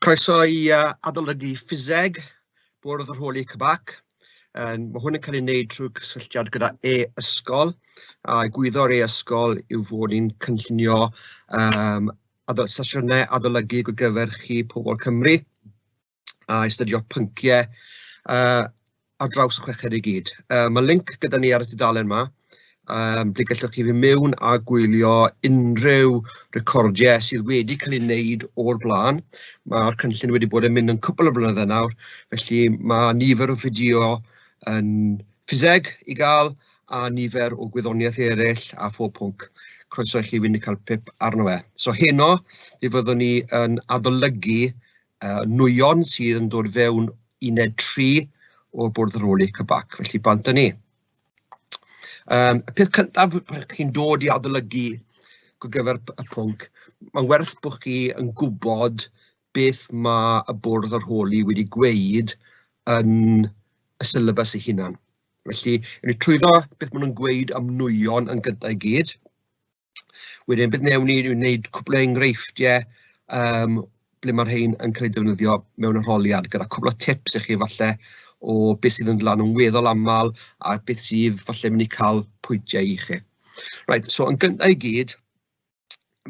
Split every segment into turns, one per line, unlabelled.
Croeso i adolygu ffiseg Bwrdd Rheoli CBAC. Mae hwn yn cael ei wneud trwy cysylltiad gyda e-ysgol, a egwyddor e-ysgol yw fod ni'n cynllunio um, sesiynau adolygu ar gyfer chi, pobl Cymru, a astudio pynciau ar draws y chweched i gyd. Mae link gyda ni ar y tudalen yma, ble gallwch chi fynd mewn a gwylio unrhyw recordiau sydd wedi cael ei wneud o'r blaen. Mae'r cynllun wedi bod yn mynd yn cwpl o blynyddoedd nawr, felly mae nifer o fideo yn ffiseg i gael a nifer o gwyddoniaeth eraill a phob pwnc. Croeso i chi fynd i cael pip arno fe. So heno, fe fyddwn ni yn adolygu nwyon sydd yn dod fewn uned 3 o'r bwrdd roli CBAC. Felly bant â ni. Y peth cyntaf chi'n dod i adolygu go gyfer y pwnc, mae'n werth bod chi yn gwybod beth mae y bwrdd arholi wedi gweud yn y syllabus ei hunan. Felly, ewn ni trwyddo beth maen nhw'n gweud am nwyon yn gyntaf i gyd. Wedyn, beth wnewn ni yw wneud cwpl o enghreifftiau ble mae'r rhain yn cael eu defnyddio mewn arholiad, gyda cwpl o tips i chi falle o beth sydd yn dod lan yn weddol aml a beth sydd falle mynd i cael pwyntiau i chi. Right, so yn gyntaf i gyd,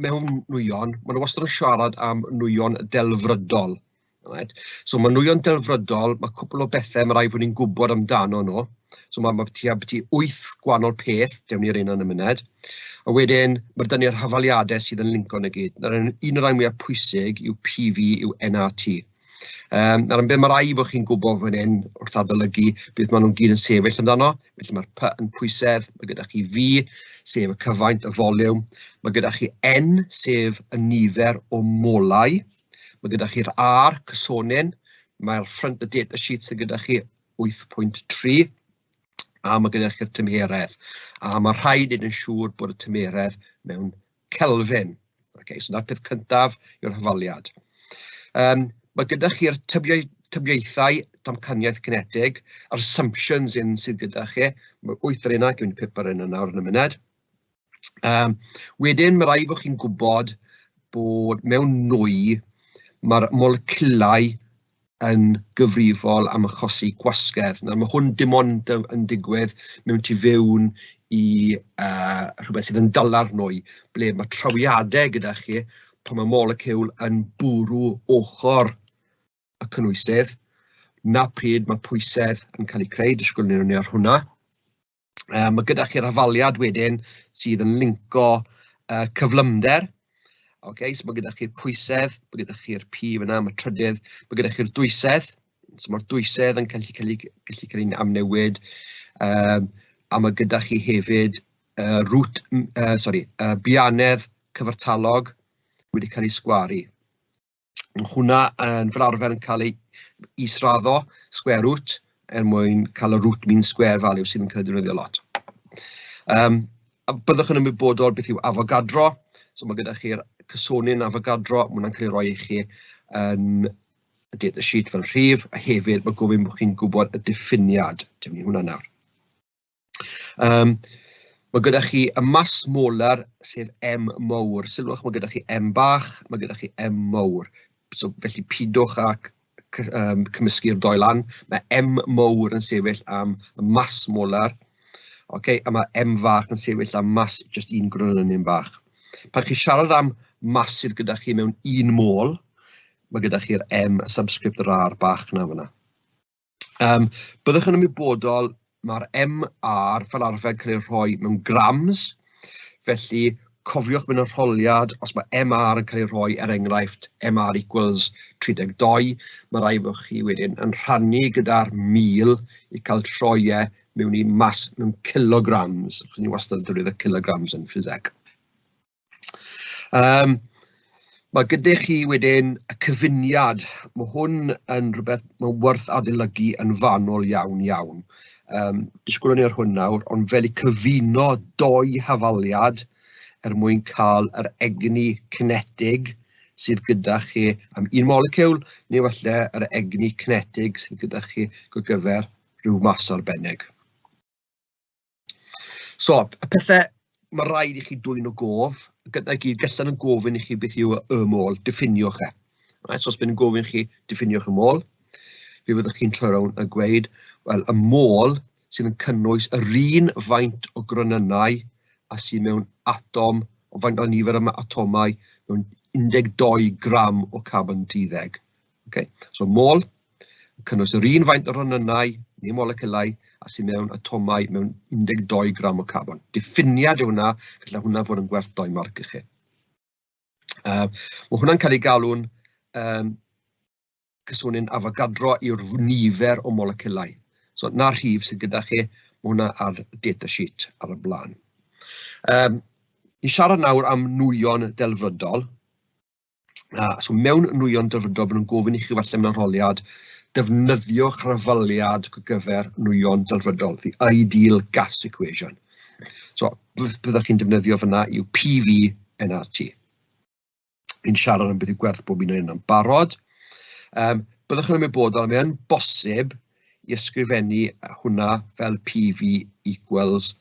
mewn nwyon, maen nhw wastad yn siarad am nwyon delfrydol. Right. So mae nwyon delfrydol, mae cwpl o bethau mae rhaid fod ni'n gwybod amdano nhw. So mae tua byti 8 gwahanol peth, dewn ni'r un yn y munud. A wedyn, mae dyn ni'r hafaliadau sydd yn linko yn y gyd. Nawr, un o'r rhai mwyaf pwysig yw PV yw NRT. Nawr, beth mae rhaid fod chi'n gwybod fan hyn wrth adolygu beth maen nhw'n gyd yn sefyll amdano. Felly mae'r P yn pwysedd, mae gyda chi V, sef y cyfaint, y foliwm. Mae gyda chi N, sef y nifer o molau. Mae gyda chi'r R, cysonyn, mae'r front y data sheet sydd gyda chi 8.3, a mae gyda chi'r tymheredd. A mae rhaid wneud yn siŵr bod y tymheredd mewn Kelvin. Okay, so na'r peth cyntaf yw'r hafaliad. Mae gyda chi'r tybiaethau damcaniaeth cinetig, yr assumptions un sydd gyda chi. Mae 8 ar yna, gwneud pip ar yna nawr yn y munud. Wedyn, mae rhaid fod chi'n gwybod bod mewn nwy, mae'r moleciwlau yn gyfrifol am achosi gwasgedd. Nawr, mae hwn dim ond yn digwydd mewn tu fewn i rhywbeth sydd yn dala'r nwy, ble mae trawiadau gyda chi pan mae moleciwl yn bwrw ochr y cynwysydd, na pryd mae pwysedd yn cael ei creu. Disgwyl ni ar hwnna. Mae gyda chi'r hafaliad wedyn sydd yn linko cyflymder. Okay, so mae gyda chi'r pwysedd, mae gyda chi'r P fyna, mae trydydd, mae gyda chi'r dwysedd. So mae'r dwysedd yn gallu cael ei, gallu cael ei amnewid. A mae gyda chi hefyd root, sorry, bianedd cyfartalog wedi cael ei sgwaru. Mae hwnna yn fel arfer yn cael ei israddo, square root, er mwyn cael y root mean square value sydd yn cael ei defnyddio lot. A byddwch yn ymwybodol beth yw Avogadro. So mae gyda chi'r cysonyn Avogadro, mae hwnna'n cael ei roi i chi yn y data sheet fel rhif, a hefyd mae gofyn bod chi'n gwybod y diffiniad. Dim ni hwnna nawr. Mae gyda chi y mass molar, sef M mowr. Sylwch, mae gyda chi M bach, mae gyda chi M mowr. So, felly pidwch â cymysgu'r doi lan. Mae M mowr yn sefyll am y mass molar, okay, a mae M fach yn sefyll am mass just un gronynyn bach. Pan chi siarad am mass sydd gyda chi mewn un mol, mae gyda chi'r M subscript yr R bach na fyna. Byddwch yn ymwybodol, mae'r MR fel arfer yn cael ei rhoi mewn grams, felly cofiwch mewn arholiad, os mae MR yn cael ei rhoi, er enghraifft, MR equals 32, mae rhaid bod chi wedyn yn rhannu gyda'r 1000 i cael troi e mewn i mas mewn kilograms, achos ni wastad yn defnyddio kilograms yn ffiseg. Mae gyda chi wedyn y cyfuniad. Mae hwn yn rhywbeth mae'n werth adolygu yn fanwl iawn iawn. Disgwylwn ni ar hwn nawr, ond fel i cyfuno doi hafaliad er mwyn cael yr egni cinetig sydd gyda chi am un moleciwl, neu falle yr egni cinetig sydd gyda chi go gyfer rhyw mas arbennig. So, y pethau mae rhaid i chi dwyn o gof, gyda gyd, gallan nhw gofyn i chi beth yw y mol, diffiniwch e. Right? So os bydd yn gofyn chi, diffiniwch y mol, fe fyddwch chi'n troi rownd a gweud, wel, y mol sydd yn cynnwys yr un faint o gronynnau a sydd mewn atom, o faint o nifer y atomau mewn 12 gram o carbon deuddeg. Okay? So mol yn cynnwys yr un faint o ronynnau neu moleciwlau a sydd mewn atomau mewn 12 gram o carbon. Diffiniad yw hwnna, gallai hwnna fod yn gwerth 2 marc i chi. Mae hwnna'n cael ei galw'n cysonyn Avogadro yw'r nifer o moleciwlau. So 'na'r rhif sydd gyda chi, mae hwnna ar data sheet ar y blaen. Ni siarad nawr am nwyon delfrydol. So mewn nwyon delfrydol, maen nhw'n gofyn i chi falle mewn arholiad, defnyddiwch hafaliad ar gyfer nwyon delfrydol, the ideal gas equation. So byddwch chi'n defnyddio fyna yw PV nRT. Ni'n siarad am beth yw gwerth bob un o'n yn barod. Byddwch yn ymwybodol, mae'n bosib i ysgrifennu hwnna fel PV equals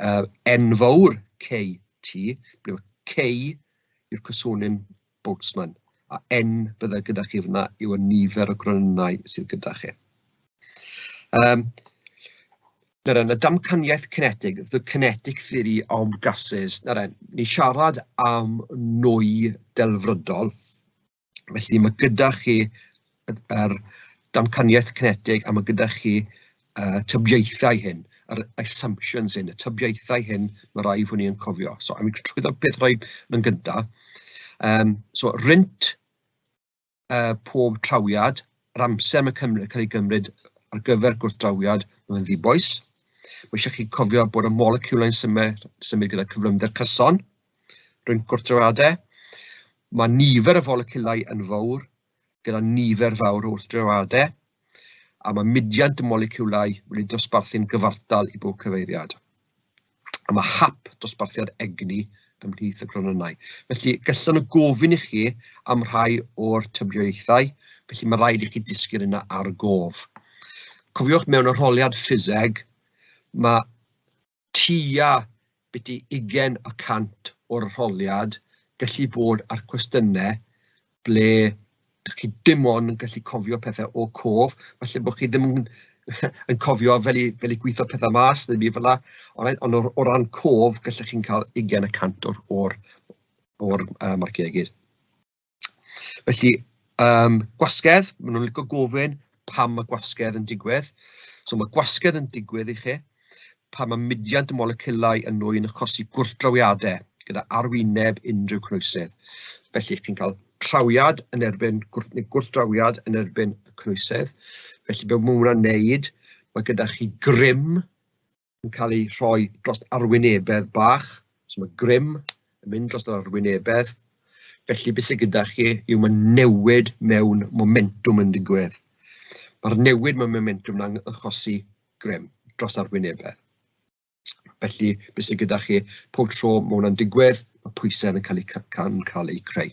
N fawr KT, ble mae K yw'r cysonyn Boltzmann, a N bydde gyda chi fyna yw y nifer o gronynnau sydd gyda chi. Nawr, y damcaniaeth cinetig, the kinetic theory of gases. Nawr, ni siarad am nwy delfrydol, felly mae gyda chi yr damcaniaeth cinetig a mae gyda chi tybiaethau hyn, yr assumptions hyn, y tybiaethau hyn mae rhaid fod ni'n cofio. So, am i trwyddo beth rhaid yn gyntaf. So, rhynt pob trawiad, yr amser mae'n cymryd, cael ei gymryd ar gyfer gwrthdrawiad, mae'n ddibwys. Mae eisiau chi cofio bod y moleciwlau'n symud, symud gyda cyflymder cyson rhwng gwrthdrawiadau. Mae nifer y foleciwlau yn fawr, gyda nifer fawr o wrthdrawiadau, a mae mudiant y moleciwlau wedi dosbarthu'n gyfartal i bob cyfeiriad. A mae hap dosbarthiad egni ymhlith y gronynnau. Felly, gallan nhw gofyn i chi am rhai o'r tybiaethau, felly mae rhaid i chi disgyn yna ar gof. Cofiwch, mewn arholiad ffiseg, mae tua byti 20% o'r arholiad gallu bod ar cwestiynau ble chi dim ond yn gallu cofio pethau o cof, falle bod chi ddim yn, yn cofio fel i gweithio pethau mas, ddim byd fel 'na, alright? Ond o ran cof, gallech chi'n cael 20% o'r marciau i gyd. Felly, gwasgedd, maen nhw'n licio gofyn pam mae gwasgedd yn digwydd. So mae gwasgedd yn digwydd i chi pan mae mudiant y moleciwlau yn nwy yn achosi gwrthdrawiadau gyda arwyneb unrhyw cynhwysydd. Felly chi'n cael trawiad yn erbyn, neu gwrthdrawiad yn erbyn y cynhwysydd. Felly beth mae hwnna'n neud, mae gyda chi grym yn cael ei rhoi dros arwynebedd bach. So mae grym yn mynd dros yr arwynebedd. Felly beth sydd gyda chi yw mae newid mewn momentwm yn digwydd. Mae'r newid mewn momentwm yna'n achosi grym dros arwynebedd. Felly, beth sydd gyda chi, pob tro mae hwnna'n digwydd, mae pwysau yn cael ei creu.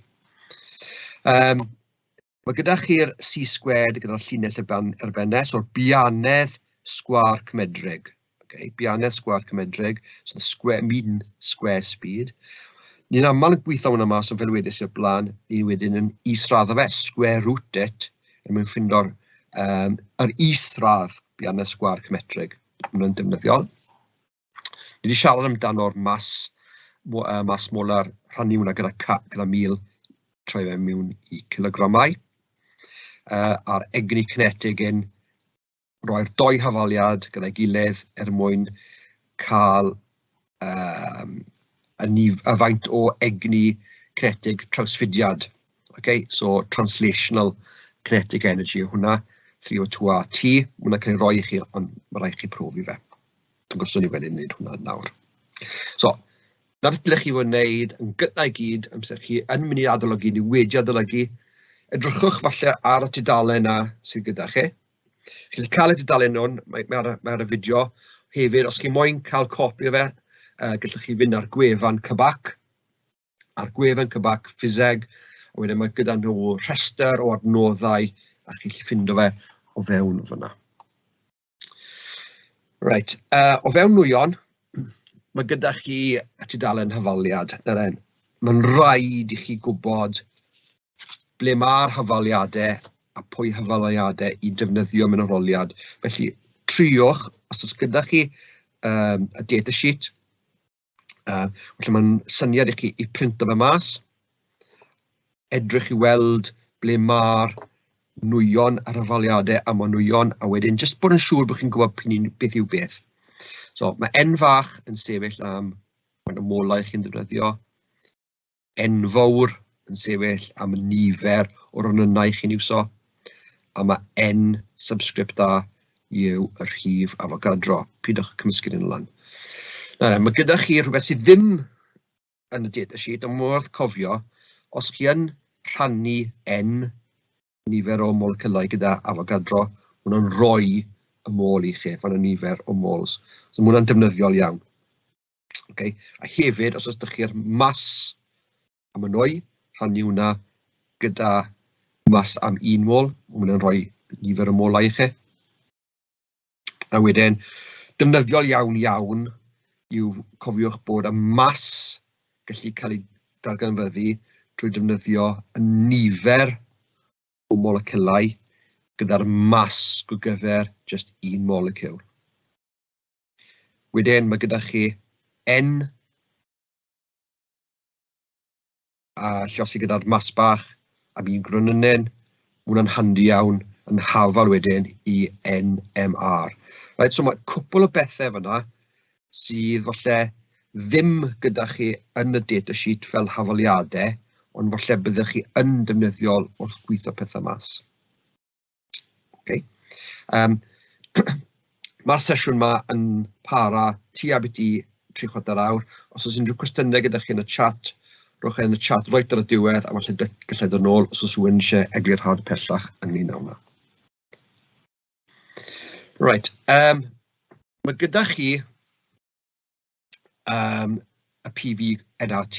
Mae gyda chi'r C squared gyda'r llinell ar ben e, so'r bianedd sgwâr cymedrig. Okay, bianedd sgwâr cymedrig, so the square, mean square speed. Ni'n aml yn gweithio hwnna mas yn fel wedys i'r blaen, ni wedyn yn israddo fe, square root it, er mwyn ffindo'r yr isradd bianedd sgwâr cymedrig. Hwnnw'n defnyddiol. Ni wedi siarad amdano'r mas molar, rhannu hwnna gyda 1000, troi fe mewn i cilogramau. A'r egni cinetig yn roi'r doi hafaliad gyda'i gilydd er mwyn cael y faint o egni cinetig trawsfudiad. Okay, so translational kinetic energy yw hwnna, 302 RT, hwnna cael ei roi i chi, ond mae rhaid chi profi fe. Yn gwrs, ni wedi gwneud hwnna nawr. So, na beth dylech chi fod yn wneud yn gyntaf i gyd, amser chi yn mynd i adolygu neu wedi adolygu, edrychwch falle ar y tudalen yna sydd gyda chi. Chi'n cael y tudalen hwn, mae ar y fideo. Hefyd, os chi moyn cael copi o fe, gallwch chi fynd ar gwefan CBAC, ar gwefan CBAC Ffiseg, a wedyn mae gyda nhw rhestr o adnoddau a chi'n gallu ffindo fe o fewn fyna. Reit, o fewn nwyon, mae gyda chi y tudalen hafaliad. Nawr, mae'n rhaid i chi gwybod ble mae'r hafaliadau a pwy hafaliadau i defnyddio mewn arholiad. Felly, triwch, os oes gyda chi y data sheet, felly mae'n syniad i chi i printo fe mas, edrych i weld ble mae'r nwyon a'r hafaliadau am y nwyon, a wedyn jyst bod yn siŵr bod chi'n gwybod beth yw beth. So, mae N fach yn sefyll am faint o molau chi'n ddefnyddio, N fawr yn sefyll am y nifer o ronynnau chi'n iwso, a mae N subscript A yw y rhif Avogadro. Pidwch cymysgu nhw lan. Nawr, mae gyda chi rhywbeth sydd ddim yn y data sheet, ond mae'n werth cofio, os chi yn rhannu N, nifer o molecylau gyda Avogadro, mae hwnna'n rhoi y mol i chi, fan y nifer o mols. So mae hwnna'n defnyddiol iawn. Okay. A hefyd, os oes ydych chi'r mas am y nwy, rhannu hwnna gyda mas am un mol, mae hwnna'n rhoi nifer o molau i chi. A wedyn, defnyddiol iawn iawn yw cofiwch bod y mas gallu cael ei darganfyddu trwy defnyddio y nifer o molecylau gyda'r mas gogyfer jyst un moleciwl. Wedyn mae gyda chi N a llosi gyda'r mas bach am un gronynnyn. Mae hwnna'n handi iawn yn hafal wedyn i NMR. Right, so mae cwpl o bethau fyna sydd falle ddim gyda chi yn y data sheet fel hafaliadau, ond falle byddwch chi yn defnyddiol wrth gweithio pethau mas. Okay. Mae'r sesiwn yma yn para tua byti 3/4 awr. Os oes unrhyw cwestiynau gyda chi yn y chat, rhowch e yn y chat reit ar y diwedd a falle gallai dod nôl os oes rhywun eisiau eglurhad pellach ynglyn â hwnna. Right, mae gyda chi y PV NRT,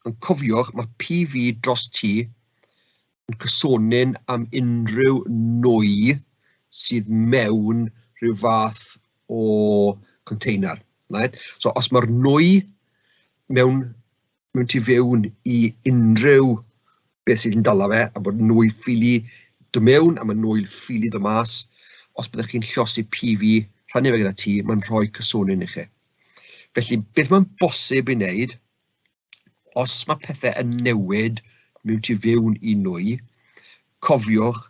ond cofiwch mae PV dros T yn cysonyn am unrhyw nwy sydd mewn rhyw fath o container. Right? So os mae'r nwy mewn mewn tu fewn i unrhyw beth sydd yn dala fe, a bod nwy ffili dod mewn a mae nwy ffili dod mas, os byddwch chi'n llosi PV, rhannu fe gyda ti, mae'n rhoi cysonyn i chi. Felly, beth mae'n bosib i wneud, os mae pethau yn newid mewn tu fewn i nwy, cofiwch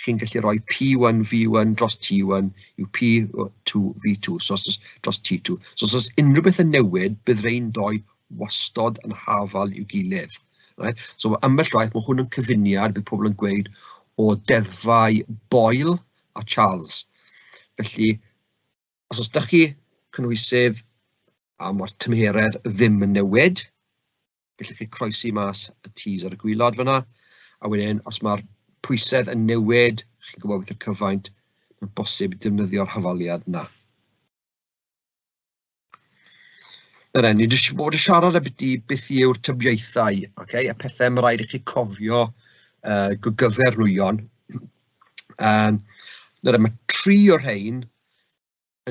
chi'n gallu rhoi P1 V1 dros T1 yw P2 V2, so os dros T2. So os oes unrhyw beth yn newid, bydd rhain doi wastod yn hafal i'w gilydd. Right? So ambell waith, mae hwn yn cyfuniad, bydd pobl yn gweud, o deddfau Boyle a Charles. Felly, os oes dych chi cynhwysydd a mae'r tymheredd ddim yn newid, gallwch chi croesi mas y T's ar y gwylod fyna, a wedyn os mae'r pwysedd yn newid, chi'n gwybod beth yw'r cyfaint, mae'n bosib defnyddio'r hafaliad yna. Nawr ni wedi bod yn siarad ambiti beth yw'r tybiaethau, okay, a pethau mae rhaid i chi cofio gogyfer nwyon. Nawr mae tri o'r rhain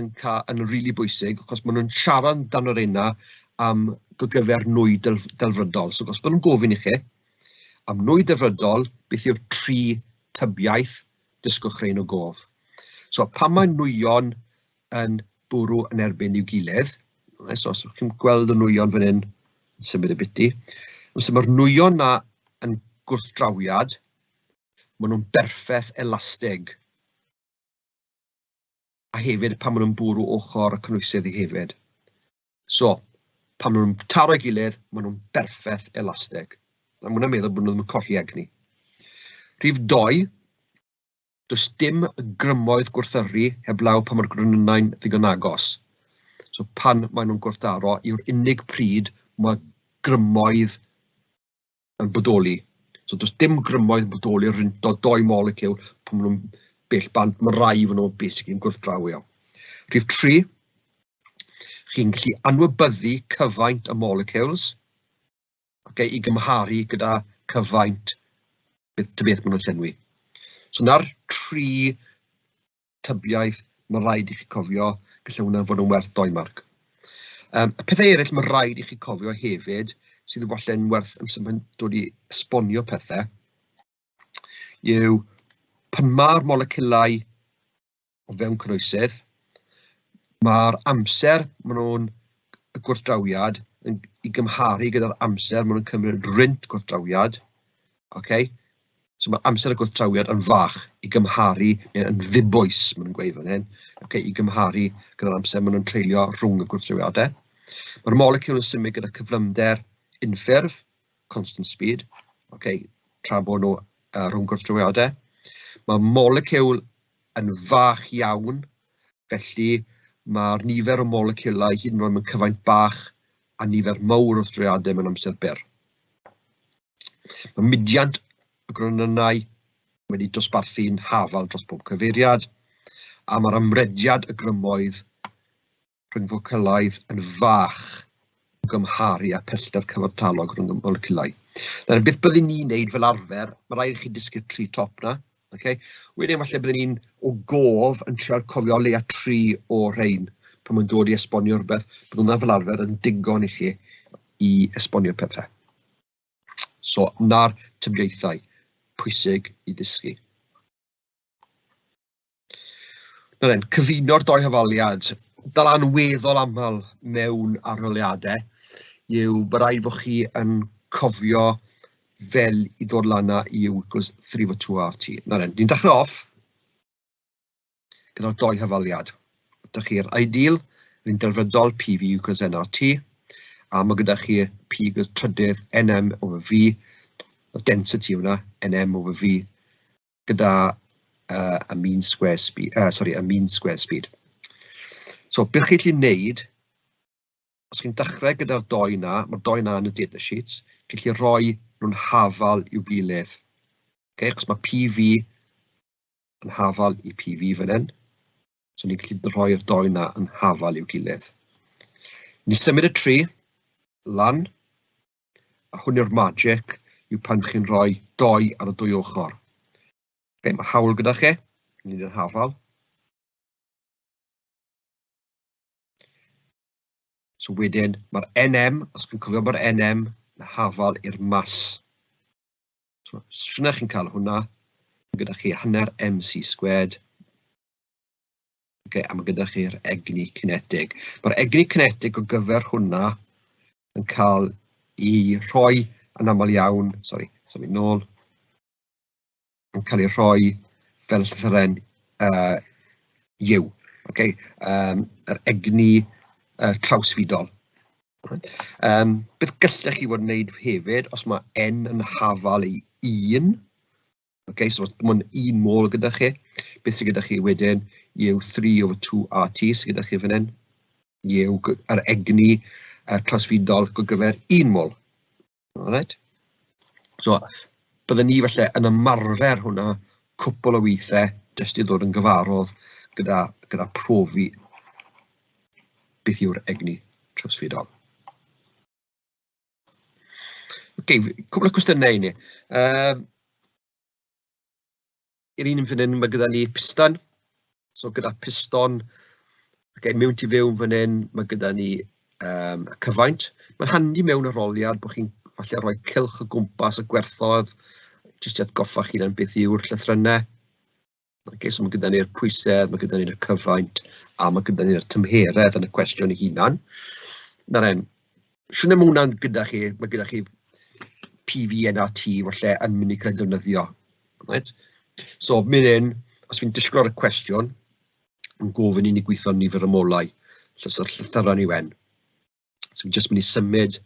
yn ca- yn rili bwysig, achos maen nhw'n siarad amdano'r rheina am gogyfer nwy delfrydol. So os maen nhw'n gofyn i chi am nwy delfrydol, beth yw'r tri tybiaeth, dysgwch rhein o gof. So pan mae nwyon yn bwrw yn erbyn i'w gilydd, so os ydych chi'n gweld y nwyon fan hyn yn symud y biti, os mae'r nwyon na yn gwrthdrawiad, maen nhw'n berffaith elastig. A hefyd pan maen nhw'n bwrw ochr y cynhwysydd i hefyd. So, pan maen nhw'n taro ei gilydd, maen nhw'n berffaith elastig. A maen nhw'n meddwl bod nhw ddim yn colli egni. Rhif 2, does dim grymoedd gwrthyrru heblaw pan mae'r gronynnau'n ddigon agos. So pan maen nhw'n gwrthdaro yw'r unig pryd mae grymoedd yn bodoli. So does dim grymoedd yn bodoli ar rinto doi moleciwl pan maen nhw'n bell bant, mae rai fod nhw basically yn gwrthdrawio. Rhif 3, chi'n gallu anwybyddu cyfaint y molecules, okay, i gymharu gyda cyfaint beth, beth maen nhw'n llenwi. So na'r tri tybiaeth, mae rhaid i chi cofio, gallai hwnna fod yn werth 2 marc. Y pethau eraill mae rhaid i chi cofio hefyd, sydd efallai'n werth amser mae'n dod i esbonio pethau. yw pan mae'r moleciwlau o fewn cynhwysydd, mae'r amser maen nhw'n y gwrthdrawiad yn, i gymharu gyda'r amser maen nhw'n cymryd rhynt gwrthdrawiad. Okay? So mae amser y gwrthdrawiad yn fach i gymharu, neu yn ddibwys, maen nhw'n gweud fan hyn, okay, i gymharu gyda'r amser maen nhw'n treulio rhwng y gwrthdrawiadau. Mae'r moleciwl yn symud gyda cyflymder unffurf, constant speed, okay, tra bod nhw rhwng gwrthdrawiadau. Mae moleciwl yn fach iawn, felly mae'r nifer o moleciwlau hyd yn oed mewn cyfaint bach a nifer mawr o wrthdrawiadau mewn amser byr. Mae mudiant y gronynnau wedi dosbarthu'n hafal dros bob cyfeiriad, a mae'r amrediad y grymoedd rhyngfocelaidd yn fach o gymharu â pellter cyfartalog rhwng y moleciwlau. Nawr, beth byddwn ni'n neud fel arfer, mae rhaid i chi dysgu'r tri top na. Okay? Wedyn falle byddwn ni'n o gof yn trial cofio leia tri o rhain pan mae'n dod i esbonio rhywbeth. Bydd hwnna fel arfer yn digon i chi i esbonio pethau. So, na'r tybiaethau pwysig i ddysgu. Nawr then, cyfuno'r doi hafaliad. Dal weddol aml mewn arholiadau yw bod rhaid fod chi yn cofio fel i ddod lan â U equals 3 over 2 RT. Nawr then, ni'n dechrau off gyda'r doi hafaliad. Ydych chi'r ideal, yr un delfrydol, PV equals nRT, a mae gyda chi P equals trydydd NM over V, y density hwnna, NM over V, gyda a mean square speed, sorry, a mean square speed. So, beth chi'n gallu wneud, os chi'n dechrau gyda'r doi na, mae'r doi na yn y data sheets, chi'n gallu rhoi nhw'n hafal i'w gilydd. Okay, achos mae PV yn hafal i PV fan hyn. So ni'n gallu rhoi'r doi na yn hafal i'w gilydd. Ni symud y tri lan, a hwn yw'r magic, yw pan chi'n rhoi doi ar y dwy ochr. Okay, mae hawl gyda chi, ni'n yr hafal. So wedyn, mae'r NM, os chi'n cofio mae'r NM yn hafal i'r mas. So, siwrne chi'n cael hwnna, gyda chi hanner mc squared. Okay, a mae gyda chi'r egni cinetig. Mae'r egni cinetig o gyfer hwnna yn cael ei rhoi yn aml iawn, sori, symud nôl, yn cael ei rhoi fel llythyren U, okay? Yr egni trawsfudol. Right. Beth gallech chi fod yn wneud hefyd, os mae N yn hafal i 1, okay, so dim ond un mol gyda chi, beth sydd gyda chi wedyn yw 3 over 2 RT sydd gyda chi fan hyn, yw yr egni trawsfudol go gyfer un mol. Alright? So, byddwn ni falle yn ymarfer hwnna cwpl o weithiau jyst i ddod yn gyfarwydd gyda profi beth yw'r egni trawsfudol. Ok, cwpl o cwestiynau i ni. I'r un fan hyn, mae gyda ni piston. So gyda piston, okay, mewn tu fewn fan hyn, mae gyda ni y cyfaint. Mae'n handi mewn arholiad bod chi'n falle rhoi cylch o gwmpas y gwerthoedd, jyst i atgoffa chi am beth yw'r llythrennau. Okay, so mae gyda ni'r pwysedd, mae gyda ni'r cyfaint, a mae gyda ni'r tymheredd yn y cwestiwn ei hunan. Nawr en, siwrne mae hwnna'n gyda chi, mae gyda chi PVNRT falle yn mynd i cael ei defnyddio. Right? So, mynd hyn, os fi'n disgwyl ar y cwestiwn, yn gofyn i ni gweithio nifer y molau, so'r llythyren yw N. So fi'n just mynd i symud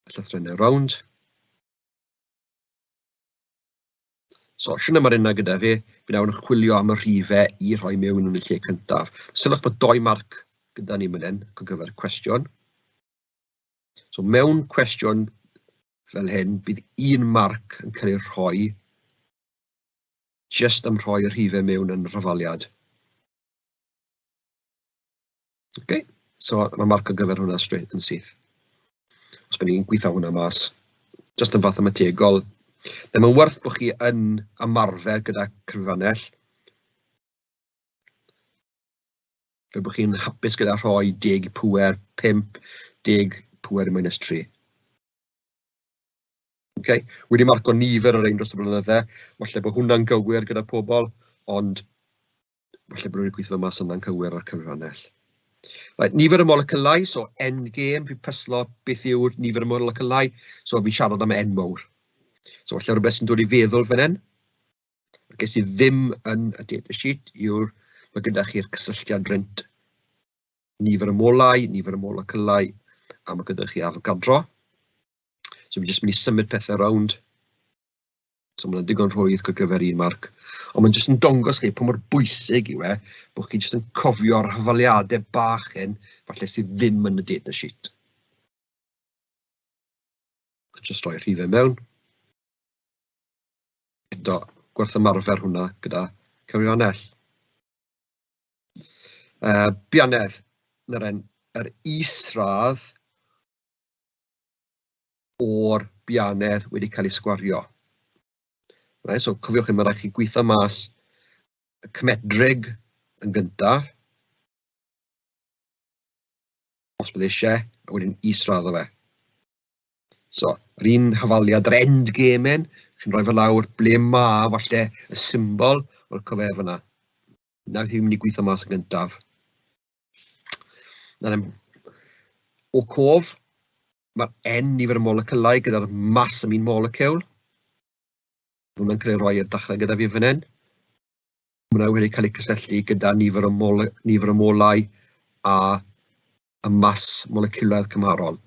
y llythrennau rownd. So, siwrne mae'r yna gyda fi, fi nawr yn chwilio am y rhifau i rhoi mewn yn y lle cyntaf. Sylwch bod doi marc gyda ni fan hyn ar gyfer y cwestiwn. So, mewn cwestiwn fel hyn, bydd un marc yn cael ei rhoi jyst am rhoi y rhifau mewn yn yr hafaliad. Okay? So, mae marc ar gyfer hwnna straight yn syth. Os byddwn ni'n gweithio hwnna mas, jyst yn fathemategol. Mae'n werth bod chi yn ymarfer gyda cyfrifannell. Fel bod chi'n hapus gyda rhoi 10 i pŵer 5, 10 pŵer minus 3. Okay? Wedi marco nifer o'r ein dros y blynydde, falle bod hwnna'n gywir gyda pobl, ond falle bod nhw wedi gweithio fe mas yna'n cywir ar cyfrannell. Right, nifer y molecylau, so endgame, fi'n pyslo beth yw'r nifer y molecylau, so fi'n siarad am N mowr. So falle rhywbeth sy'n dod i feddwl fan hyn, okay, sydd ddim yn y data sheet, yw'r, mae gyda chi'r cysylltiad rhynt nifer y molau, nifer y molecylau, a mae gyda chi Avogadro. So fi jyst mynd i symud pethau rownd. So mae'n digon rhwydd ar gyfer un marc. Ond mae'n jyst yn dangos chi pa mor bwysig yw e bod chi jyst yn cofio'r hafaliadau bach hyn, falle sydd ddim yn y data sheet. Jyst rhoi rhifau mewn. Eto, gwerth ymarfer hwnna gyda cyfrifannell. Bianedd, na'r en, yr isradd o'r bianedd wedi cael ei sgwario. Right, so cofiwch chi, mae rhaid chi gweithio mas y cymedrig yn gyntaf, os bydd eisiau, a wedyn israddo fe. So, yr un hafaliad, yr end game yn, chi'n rhoi fe lawr ble ma falle y symbol o'r cyfef yna. Na chi'n mynd i gweithio mas yn gyntaf. Nawr, o cof, mae'r N nifer y molecylau gyda'r mas am un moleciwl. Hwnna'n cael ei roi ar dechrau gyda fi fan hyn. Mae hwnna wedi cael ei cysylltu gyda nifer o, mole, nifer o molau a y mas moleciwlaidd cymharol.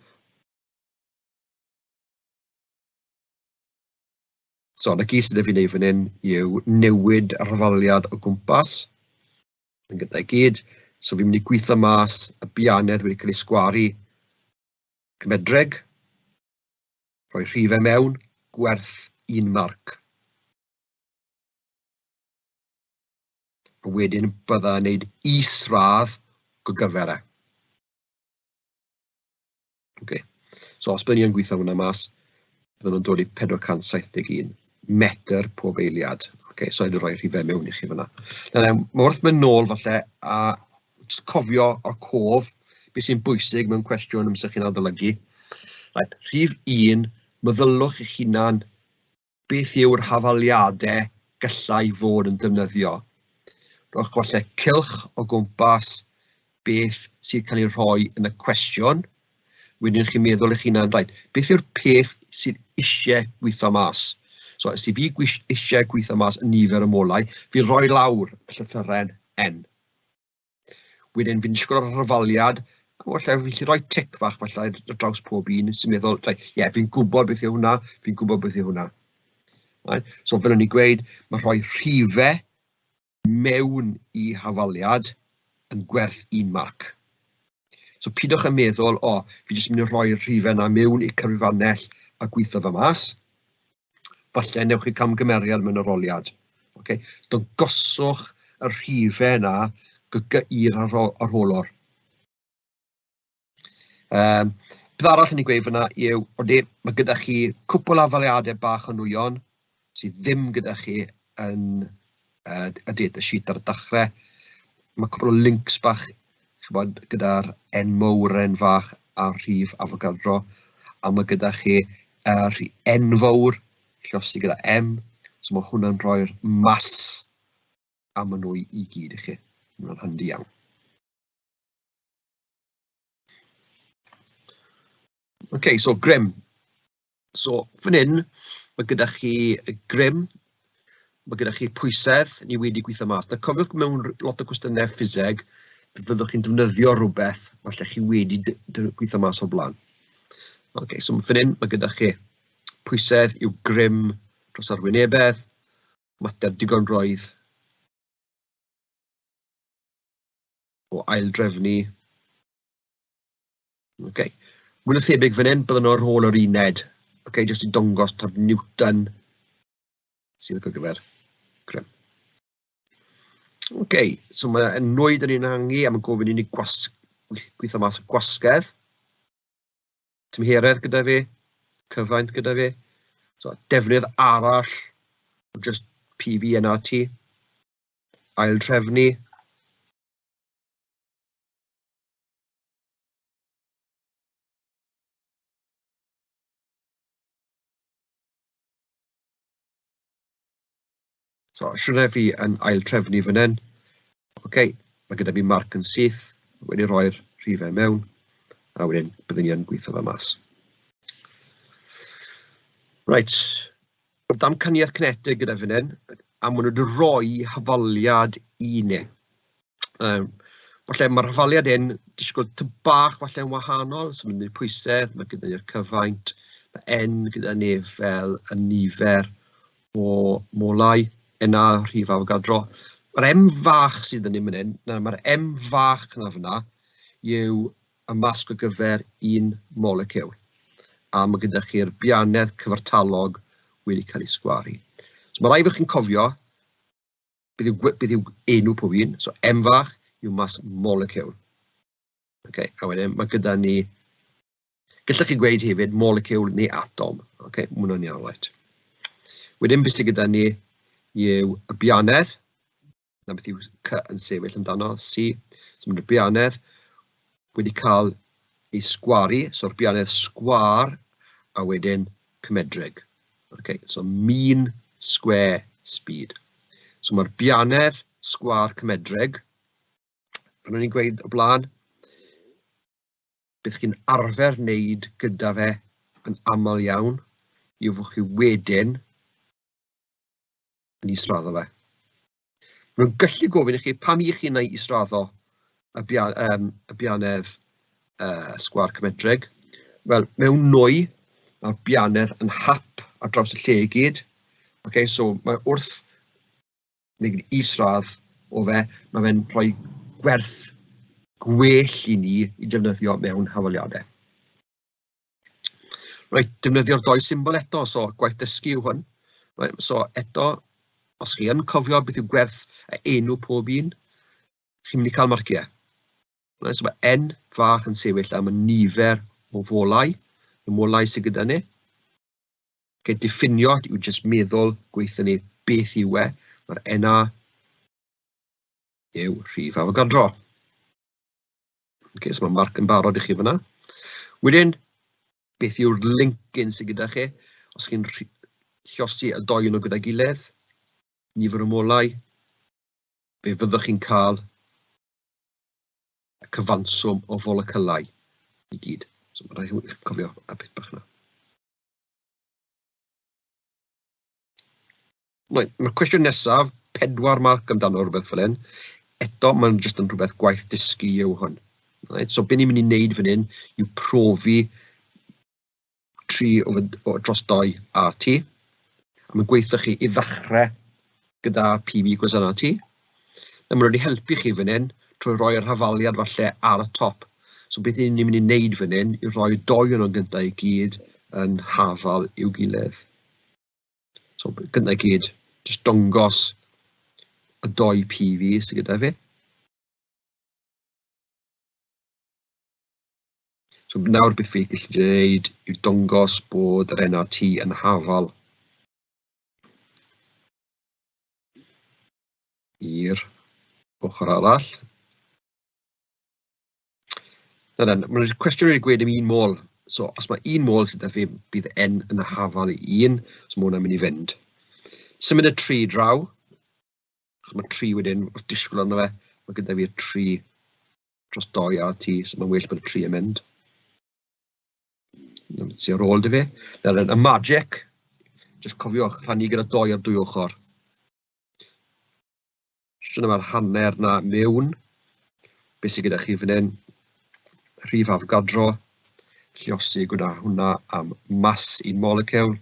So, na gyd sydd 'da fi wneud fan hyn yw newid yr hafaliad o gwmpas yn gyda'i gyd. So fi'n mynd i gweithio mas y bianedd wedi cael ei sgwaru cymedrig, rhoi rhifau mewn, gwerth un marc. A wedyn bydda yn gwneud isradd gogyfer e. Okay. So os byddwn ni yn gweithio hwnna mas, byddwn nhw'n dod i 471 metr pob eiliad. Okay, so wedi rhoi rhifau mewn i chi fyna. Nawr, mae wrth mynd nôl falle a jyst cofio o'r cof beth sy'n bwysig mewn cwestiwn amser chi'n adolygu. Right, rhif 1, meddylwch eich hunan beth yw'r hafaliadau gallai fod yn defnyddio. Rhowch falle cylch o gwmpas beth sydd cael ei rhoi yn y cwestiwn. Wedyn chi'n meddwl eich hunan, reit, beth yw'r peth sydd eisiau gweithio mas? So, os i fi eisiau gweithio mas y nifer y molau, fi'n rhoi lawr y llythyren N. Wedyn fi'n disgwyl ar rhyfaliad, a falle fi'n gallu rhoi tic fach falle ar draws pob un sy'n meddwl, reit, ie, yeah, fi'n gwybod beth yw hwnna, fi'n gwybod beth yw hwnna. Right? So fel o'n i gweud, mae rhoi rhifau mewn i hafaliad yn gwerth un marc. So pidwch yn meddwl, o, fi jyst mynd i rhoi'r rhifau yna mewn i cyfrifannell a gweithio fe mas. Falle newch chi camgymeriad mewn arholiad. Okay? Dangoswch y rhifau yna i'r arholwr. Beth arall yn ei gweud fyna yw, odi, mae gyda chi cwpl afaliadau bach o nwyon sydd ddim gyda chi yn y data sheet ar y dechrau. Mae cwpl o links bach, chibod, gyda'r N mowr, N fach a'r rhif Avogadro, a mae gyda chi yr N fawr, llosi gyda M, so mae hwnna'n rhoi'r mas am y nwy i gyd i chi. Mae hwnna'n handi iawn. OK, so grym. So fan hyn, mae gyda chi grym, mae gyda chi pwysedd, ni wedi gweithio mas. Nawr cofiwch mewn lot o cwestiynau ffiseg, fyddwch chi'n defnyddio rhywbeth falle chi wedi gweithio mas o'r blaen. OK, so fan hyn mae gyda chi pwysedd yw grym dros arwynebedd, mater digon roedd o aildrefnu. Okay. Mwy na thebyg fan hyn, byddwn nhw ar ôl yr uned. Okay, jyst i dongos ta'r Newton sydd ar gyfer grym. OK, so mae nwyd yn un hangu a mae'n gofyn i ni gweithio mas y gwasgedd. Tymheredd gyda fi, cyfaint gyda fi. So, defnydd arall, just PVNRT. Ail trefnu. So, siwrne fi yn ail trefnu fan hyn. Oce, mae gyda fi marc yn syth, wedi rhoi'r rhifau mewn, a wedyn byddwn ni yn gweithio fe mas. Reit, mae'r damcaniaeth cinetig gyda fan hyn, a maen nhw wedi rhoi hafaliad i ni. Falle mae'r hafaliad hyn disgwyl tŷ bach falle yn wahanol, so mae'n pwysedd, mae gyda ni'r cyfaint, mae N gyda ni fel y nifer o molau, yna rhif Avogadro. Mae'r M fach sydd yn mynd hyn, na, mae'r M fach yna fyna yw y masg o gyfer un moleciwl. A mae gyda chi'r bianedd cyfartalog wedi cael ei sgwaru. So mae rhaid chi'n cofio beth yw, beth yw enw pob un. So M fach yw mas moleciwl. Okay, a wedyn mae gyda ni. Gallech chi gweud hefyd moleciwl neu atom. Okay, mae hwnna'n iawn, right. Wedyn beth sydd gyda ni yw y bianedd. Na beth yw C yn sefyll amdano, C. So mae'r bianedd wedi cael ei sgwaru, so'r bianedd sgwâr a wedyn cymedrig. Okay, so mean square speed. So mae'r bianedd sgwâr cymedrig, fel o'n i'n gweud o blaen, beth chi'n arfer wneud gyda fe yn aml iawn yw fod chi wedyn yn israddo fe. Maen nhw'n gallu gofyn i chi pam i chi'n ei israddo y, bia, y bianedd sgwâr cymedrig. Wel, mewn nwy, mae'r bianedd yn hap ar draws y lle i gyd. Okay, so mae wrth neu isradd o fe, mae fe'n rhoi gwerth gwell i ni i defnyddio mewn hafaliadau. Reit, defnyddio'r doi symbol eto, so gwaith dysgu yw hwn. Right, so eto, os chi yn cofio beth yw gwerth y enw pob un, chi'n mynd i cael marciau. Right, so mae N fach yn sefyll am y nifer o folau, y molau sydd gyda ni. Okay, diffinio yw jyst meddwl gweithio ni beth yw e. Mae'r NA yw rhif Avogadro. Okay, so mae marc yn barod i chi fyna. Wedyn, beth yw'r lincyn sydd gyda chi? Os chi'n llosi y doi nhw gyda'i gilydd, nifer o molau, fe fyddwch chi'n cael y cyfanswm o folecylau i gyd. So mae'n rhaid i chi cofio y bit bach yna. Right, mae'r cwestiwn nesaf, 4 marc amdano rhywbeth fel hyn. Eto, mae'n jyst yn rhywbeth gwaith dysgu yw hwn. Right, so be ni'n mynd i wneud fan hyn yw profi 3 o, o dros 2 RT. A mae'n gweithio chi i ddechrau gyda PV equals nRT. Na, maen nhw wedi helpu chi fan hyn trwy roi'r hafaliad falle ar y top. So beth ni'n mynd i wneud fan hyn yw rhoi doi o'n gyntaf i gyd yn hafal i'w gilydd. So gyntaf i gyd, jyst dongos y doi PV sydd gyda fi. So nawr beth fi gallu gwneud yw dongos bod yr NRT yn hafal i'r ochr arall. Na then, mae'r cwestiwn wedi gweud am un mol. So, os mae un mol sydd â fi, bydd n yn hafal i un, so mae hwnna'n mynd i fynd. Symud y 3 draw. Achos mae 3 wedyn, wrth disgwyl arno fe, mae gyda fi'r 3 dros 2 RT, so mae'n well bod y 3 yn mynd. Sy ar ôl dy fi. Nawr, y magic, jyst cofiwch, rhannu gyda 2 ar dwy ochr. Dyna mae'r hanner na mewn. Beth sydd gyda chi fan hyn? Rhif Avogadro. Lliosi gyda hwnna am mas un moleciwl.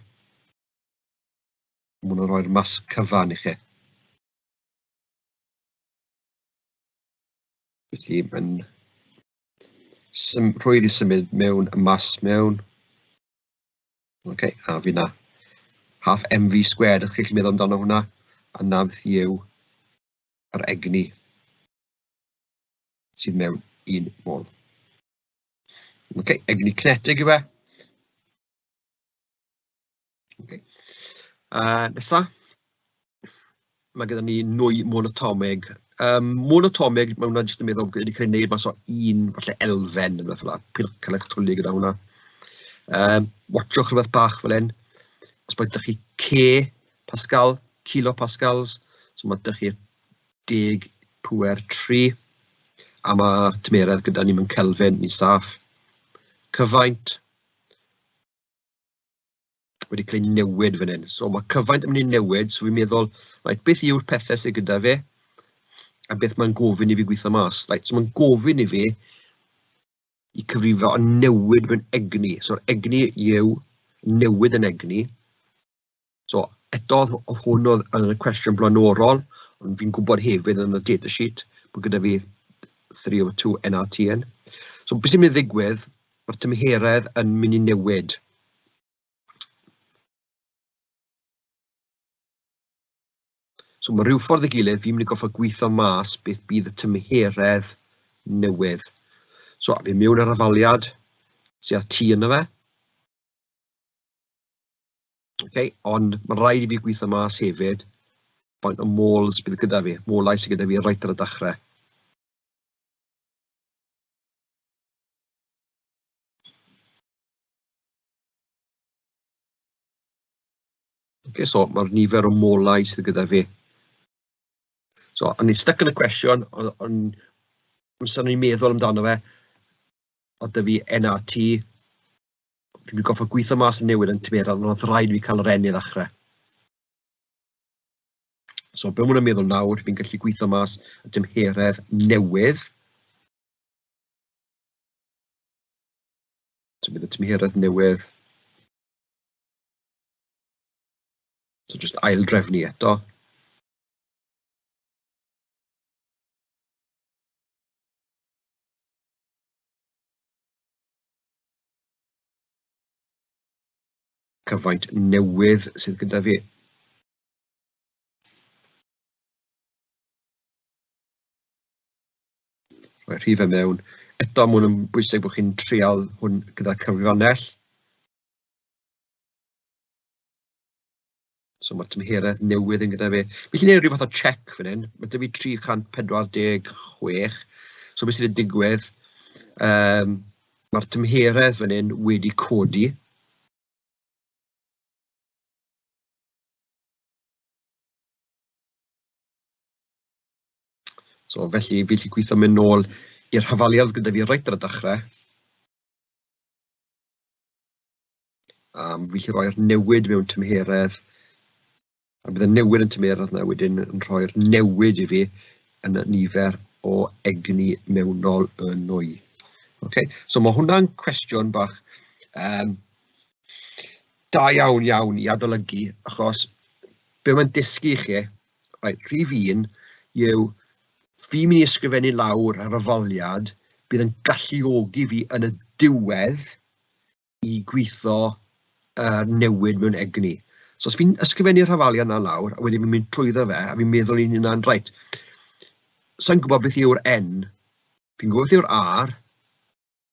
Mae hwnna'n rhoi'r mas cyfan i chi. Felly mae'n rhwydd i symud mewn y mas mewn. Ok, a fi na. Half mv squared, ydych chi'n gallu meddwl amdano hwnna? A na beth yw yr egni sydd mewn un mol. Ok, egni cinetig yw e. Ok. Nesa, mae gyda ni nwy monotomig. Monotomig, mae hwnna jyst yn meddwl wedi cael ei wneud mas o un, falle, elfen, neu rhywbeth fel 'na. Peidiwch cael eich twlu gyda hwnna. Watchwch rhywbeth bach fel hyn. Os mae gyda chi K, Pascal, kilopascals, so mae 'da chi'r 10 pŵer 3, a mae'r tymeredd gyda ni mewn Kelvin, ni'n saff. Cyfaint wedi cael ei newid fan hyn. So mae cyfaint yn mynd i newid, so fi'n meddwl, right, beth yw'r pethau sydd gyda fi, a beth mae'n gofyn i fi gweithio mas. Right, so mae'n gofyn i fi i cyfrifo a newid mewn egni. So'r egni yw newid yn egni. So eto, oedd hwn oedd yn y cwestiwn blaenorol, ond fi'n gwybod hefyd yn y data sheet bod gyda fi 3 over 2 nRT yn. So beth sy'n mynd i ddigwydd, mae'r tymheredd yn mynd i newid. So mae rhyw ffordd ei gilydd, fi'n mynd i goffa gweithio mas beth bydd y tymheredd newydd. So a fi mewn ar afaliad sydd â T yno fe. Okay, ond mae rhaid i fi gweithio mas hefyd faint o moles bydd gyda fi, molau sydd gyda fi reit ar y dechrau. Okay, so mae'r nifer o molau sydd gyda fi. So, o'n i'n stuck yn y cwestiwn, ond amser o'n i'n meddwl amdano fe, oedd 'da fi NRT, fi'n mynd i gorfod gweithio mas y newid yn tymheredd, ond oedd rhaid i fi cael yr N i ddechrau. So, be ma' hwnna'n meddwl nawr, fi'n gallu gweithio mas y tymheredd newydd. So, bydd y tymheredd newydd. So, just ail drefnu eto. Cyfaint newydd sydd gyda fi. Rhoi rhif e mewn. Eto, mae hwn yn bwysig bod chi'n trial hwn gyda cyfrifannell. So mae'r tymheredd newydd yn gyda fi. Fi'n gallu gwneud rhyw fath o check fan hyn. Mae 'da fi 346. So beth sydd wedi digwydd, mae'r tymheredd fan hyn wedi codi. So felly fi'n gallu gweithio mynd nôl i'r hafaliad gyda fi reit ar y dechrau. Fi'n gallu rhoi'r newid mewn tymheredd, a bydd y newid yn tymheredd yna wedyn yn rhoi'r newid i fi yn y nifer o egni mewnol y nwy. Okay? So mae hwnna'n cwestiwn bach da iawn iawn i adolygu, achos be mae'n dysgu i chi, right, rhif un yw fi'n mynd i ysgrifennu lawr ar ofaliad bydd yn galluogi fi yn y diwedd i gweithio newid mewn egni. So os fi'n ysgrifennu'r hafaliad 'na lawr, a wedyn fi'n mynd trwyddo fe, a fi'n meddwl i'n hunan, reit, sa i'n gwybod beth yw'r N, fi'n gwybod beth yw'r R,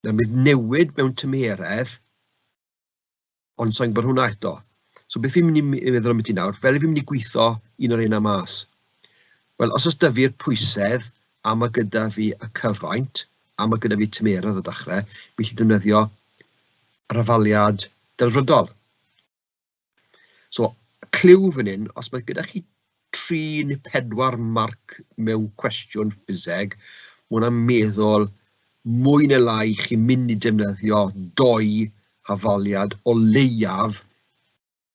na bydd newid mewn tymheredd, ond sa i'n gwybod hwnna eto. So beth fi'n mynd i meddwl ambiti nawr, fel fi'n mynd i gweithio un o'r un mas? Wel, os oes 'da fi'r pwysedd a mae gyda fi y cyfaint, a mae gyda fi tymeredd o dechrau, fi'n gallu defnyddio yr hafaliad delfrydol. So, cliw fan hyn, os mae gyda chi 3 neu 4 marc mewn cwestiwn ffiseg, mae hwnna'n meddwl mwy neu lai chi'n mynd i defnyddio 2 hafaliad o leiaf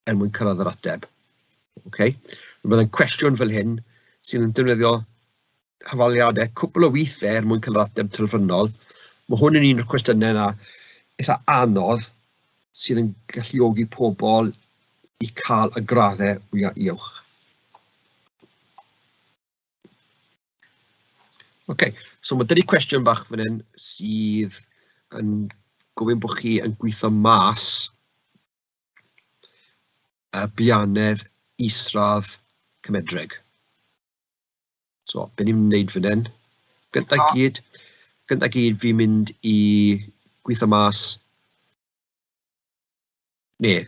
er mwyn cyrraedd yr ateb. Okay? Byddai'n cwestiwn fel hyn sydd yn defnyddio hafaliadau cwpl o weithiau er mwyn cael yr ateb terfynol. Mae hwn yn un o'r cwestiynau yna eitha anodd sydd yn galluogi pobl i cael y graddau fwyaf uwch. Ok, so mae 'da ni cwestiwn bach fan hyn sydd yn gofyn bod chi yn gweithio mas y bianedd isradd cymedrig. So, be ni'n wneud fan hyn? Gyntaf gyd, gyntaf gyd fi'n mynd i gweithio mas, neu,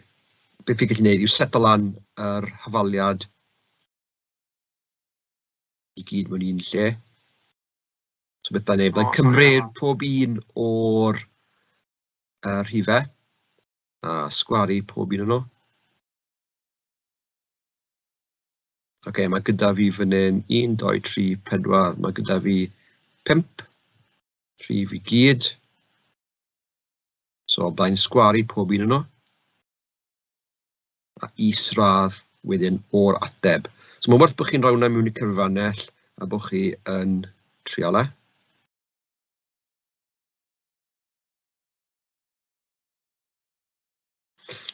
beth fi'n gallu gwneud yw seto lan yr hafaliad i gyd mewn un lle. So beth bynnag, byddai'n cymryd pob un o'r rhifau a sgwaru pob un o'n nhw. Oce, mae gyda fi fan hyn 1, 2, 3, 4, mae gyda fi 5 rhif i gyd. So, byddai'n sgwaru pob un yno. A isradd wedyn o'r ateb. So, mae'n werth bod chi'n rhoi hwnna mewn i cyfrifannell a bod chi yn trial e.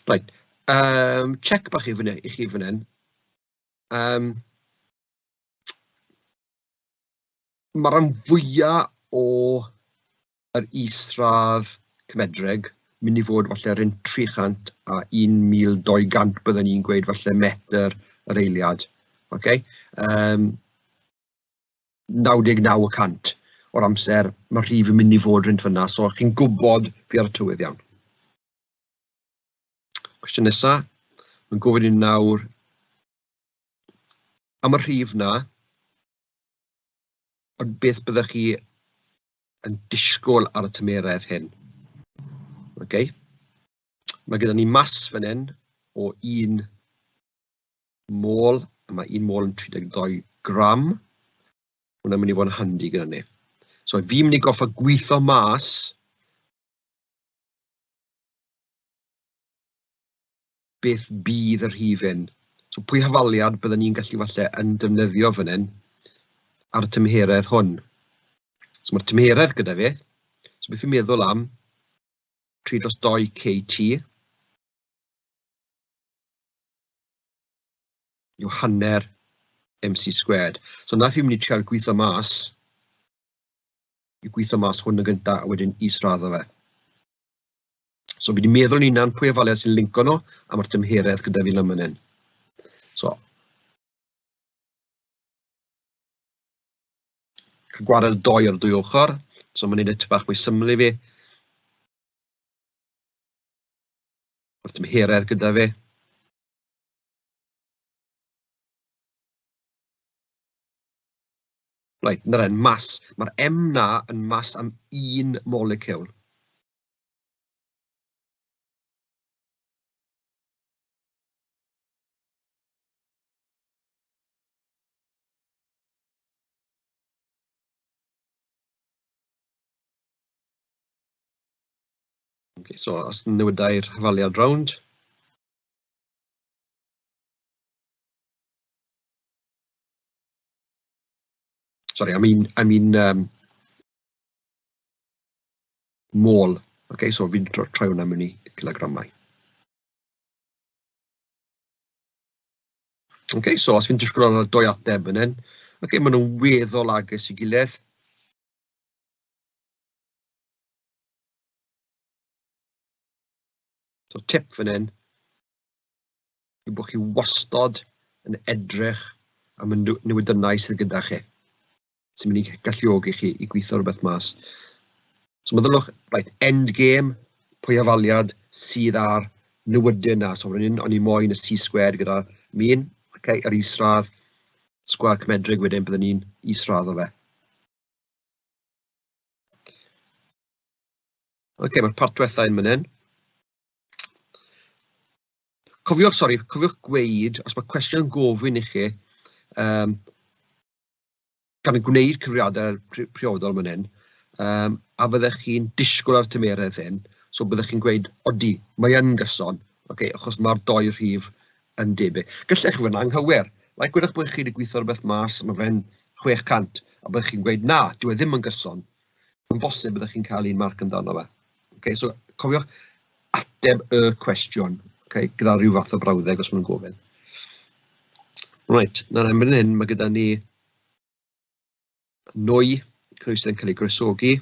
Right, check bach i, fyny, i chi fan hyn. Mae rhan fwyaf o yr isradd cymedrig mynd i fod falle rhwng 300 a 1,200 byddwn ni'n gweud falle metr yr eiliad. Okay? 99% o'r amser mae'r rhif yn mynd i fod rhwng fyna, so chi'n gwybod fi ar y tywydd iawn. Cwestiwn nesaf, mae'n gofyn i nawr am y rhif na, ond beth byddech chi yn disgwyl ar y tymeredd hyn? Okay. Mae gyda ni mas fan hyn o 1 mol, a mae 1 mol yn 32 gram. Hwna'n mynd i fod yn handi gyda ni. So fi'n mynd i goffa gweithio mas beth bydd y rhif hyn. So pwy hafaliad byddwn ni'n gallu falle yn defnyddio fan hyn ar y tymheredd hwn. So mae'r tymheredd gyda fi. So beth fi'n meddwl am 3 dros 2 KT yw hanner MC squared. So nath fi'n mynd i trial gweithio mas, i gweithio mas hwn yn gyntaf a wedyn israddo fe. So fi wedi meddwl yn hunan pwy afaliad sy'n linko nhw, a mae'r tymheredd gyda fi lan fan hyn. So, cael gwared y doi ar y dwy ochr, so mae'n neud e bach mwy syml i fi. Mae'r tymheredd gyda fi. Right, na'r en, mas. Mae'r M na yn mas am un moleciwl. Okay, so os newidau'r hafaliad rownd. Sorry, I mean mol. Okay, so fi'n troi hwnna mewn i kilogramau. Okay, so os fi'n disgwyl ar y doi ateb yn hyn, okay, maen nhw'n weddol agos i gilydd. So tip fan hyn yw bod chi wastod yn edrych am y newidynnau sydd gyda chi, sy'n mynd i galluogi chi i gweithio rhywbeth mas. So meddylwch, right, end game, pwy hafaliad sydd ar newydyn na. So fan hyn, o'n i moyn y C squared gyda min, okay, yr isradd, sgwâr cymedrig wedyn, byddwn ni'n israddo fe. Ok, mae'r part diwetha yn fan hyn. Cofiwch, sori, cofiwch gweud, os mae cwestiwn yn gofyn i chi, gan gwneud cyfrifiadau priodol fan hyn, a fyddech chi'n disgwyl ar tymeredd hyn, so byddech chi'n gweud, odi, mae yn gyson, okay, achos mae'r doi rhif yn debyg. Gallech chi fod yn anghywir. Like, gwedwch bod chi wedi gweithio rhywbeth mas, mae fe'n 600, a byddech chi'n gweud, na, dyw e ddim yn gyson. Mae'n bosib byddech chi'n cael un marc amdano fe. Okay, so cofiwch ateb y cwestiwn, okay, gyda rhyw fath o brawddeg os maen nhw'n gofyn. Right, nawr erbyn hyn mae gyda ni nwy, cynhwysydd yn cael ei gwresogi,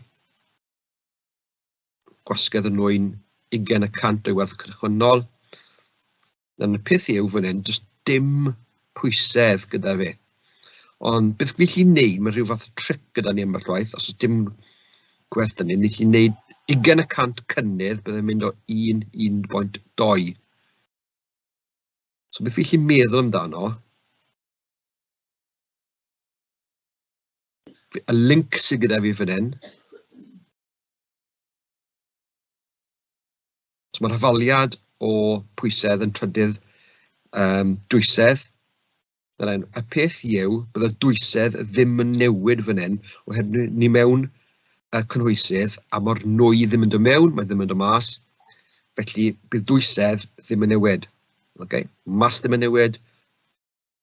gwasgedd y nwy'n 20% o'i werth cychwynnol. Nawr y peth yw fan hyn, does dim pwysedd gyda fi. Ond beth fi gallu neud, mae rhyw fath o tric gyda ni ambell waith, os oes dim gwerth dyn ni, ni gallu neud 20% cynnydd, byddai'n mynd o 1 1.2. So beth fi gallu meddwl amdano, y link sydd gyda fi fan hyn, so mae'r hafaliad o pwysedd yn trydydd dwysedd. Dyna, y peth yw, bydd y dwysedd ddim yn newid fan hyn, oherwydd ni mewn y cynhwysydd, a mae'r nwy ddim yn dod mewn, mae ddim yn dod mas, felly bydd dwysedd ddim yn newid. Okay? Mas ddim yn newid,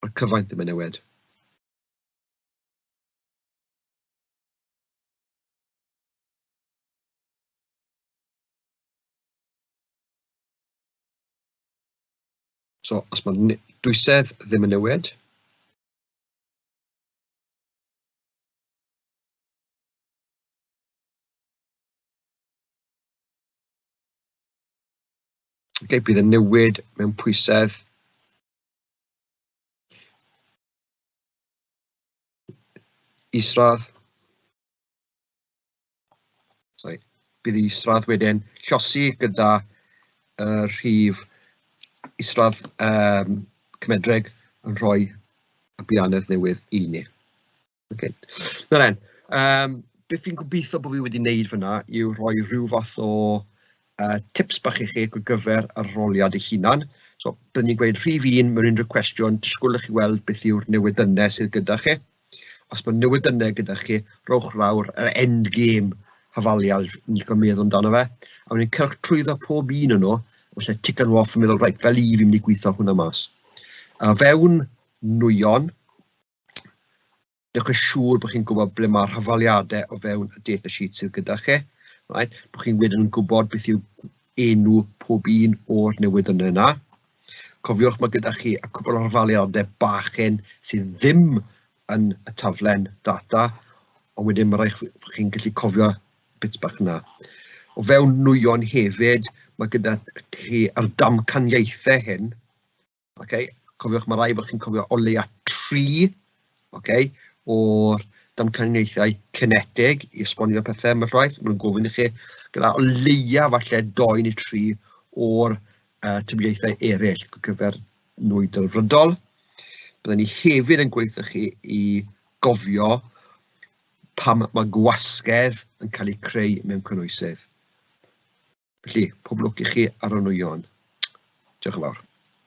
mae'r cyfaint ddim yn newid. So, os mae dwysedd ddim yn newid, okay, bydd yn newid mewn pwysedd isradd. Sorry, bydd isradd wedyn llosi gyda y rhif isradd cymedrig yn rhoi y bianedd newydd i ni. Okay. Nawr then, beth fi'n gobeithio bod fi wedi wneud fyna yw rhoi rhyw fath o tips bach i chi ar gyfer yr arholiad eich hunan. So, byddwn ni'n gweud rhif 1 mewn unrhyw cwestiwn, disgwyl i chi weld beth yw'r newidynnau sydd gyda chi. Os mae newidynnau gyda chi, rowch lawr yr end game hafaliad ni'n licio meddwl amdano fe. A wedyn cylch trwyddo pob un o'n nhw, falle tick nhw off yn meddwl, reit, fel i fi'n mynd i gweithio hwnna mas. A fewn nwyon, Newch yn siŵr bod chi'n gwybod ble mae'r hafaliadau o fewn y data sheet sydd gyda chi. Right? Bod chi'n wedyn yn gwybod beth yw enw pob un o'r newidynnau yna. Cofiwch mae gyda chi y cwbl o'r hafaliadau bach hyn sydd ddim yn y taflen data, ond wedyn mae rhaid chi'n gallu cofio bits bach yna. O fewn nwyon hefyd, mae gyda chi yr damcaniaethau hyn. Okay? Cofiwch, mae rhaid bod chi'n cofio o leia 3, okay, o'r damcaniaethau cinetig i esbonio pethau ambell waith. Maen nhw'n gofyn i chi gyda o leia falle 2 neu 3 o'r tybiaethau eraill ar gyfer nwy delfrydol. Byddwn ni hefyd yn gweithio chi i gofio pam mae gwasgedd yn cael ei creu mewn cynhwysydd. Felly, pob lwc i chi ar y nwyon. Diolch yn fawr.